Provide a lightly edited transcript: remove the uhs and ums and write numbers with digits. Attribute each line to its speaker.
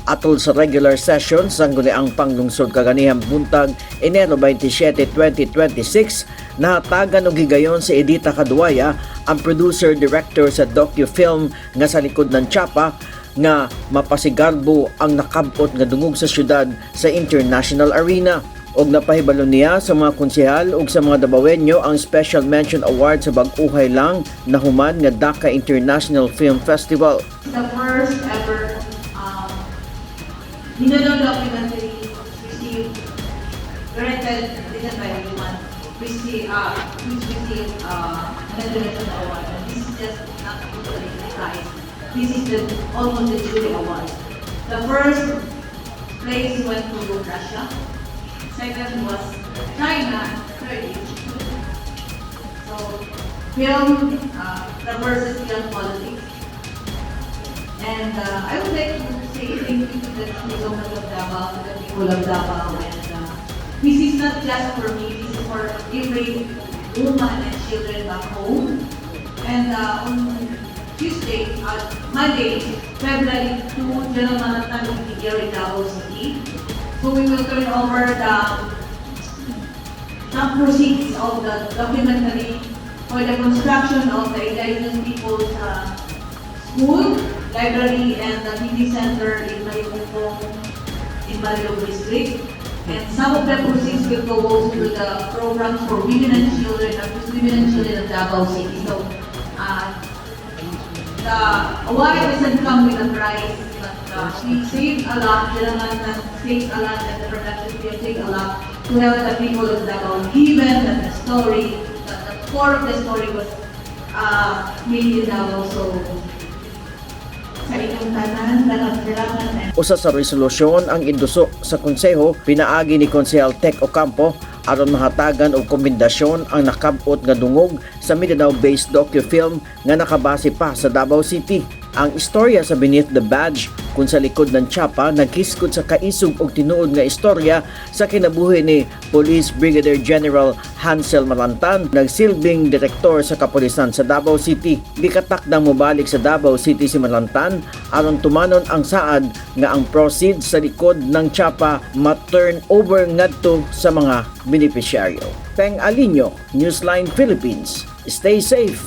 Speaker 1: Atol sa regular session sa Sangguniang Panglungsod kaganihang buntag, Enero 27, 2026, nahatagan og higayon si Edita Kaduaya, ang producer-director sa docufilm nga Sa Likod ng Tsapa, nga mapasigarbo ang nakabot nga dungog sa syudad sa international arena. Og napahibalo niya sa mga konsehal ug sa mga Dabawenyo ang Special Mention Award sa bag-uhay lang nahuman nga Dhaka International Film Festival.
Speaker 2: The first ever Mindanao documentary received, granted, written by a woman, which received an international award. And this is just not totally the prize. This is the almost the jury award. The first place went to Russia. Second was China. Third, Egypt. So, film traverses beyond politics. And I would like to say thank you to the government of Davao, to the people of Davao. And this is not just for me, this is for every woman and children back home. And on Tuesday, Monday, February 2, General Marantan will be here in Davao City. So we will turn over the some proceeds of the documentary for the construction of the indigenous people's school, library, and the community center in Malimukong, in Marilog District. And some of the proceeds will go also to the programs for women and children, women and children of Davao City. So, the award doesn't come with a prize, but we saved a lot, General saved a lot, and the production team saved a lot to help the people of Davao, given that the story, that the core of the story was made in Davao. So, sa inyong tanan, daghang salamat and
Speaker 1: Usa sa resolusyon ang induso sa konseho pinaagi ni Konsehal Tek Ocampo aron mahatagan og komendasyon ang nakab-ot nga dungog sa Mindanao-based docufilm nga nakabase pa sa Davao City. Ang istorya sa Beneath the Badge kung Sa Likod ng Tsapa naghiskot sa kaisog og tinuod nga istorya sa kinabuhi ni Police Brigadier General Hansel Marantan, nagsilbing direktor sa kapulisan sa Davao City. Gikatakdang mobalik sa Davao City si Marantan aron tumanon ang saad nga ang proceeds sa Likod ng Tsapa ma-turn over ngadto sa mga benepisyaryo. Peng Alinio, Newsline Philippines. Stay safe.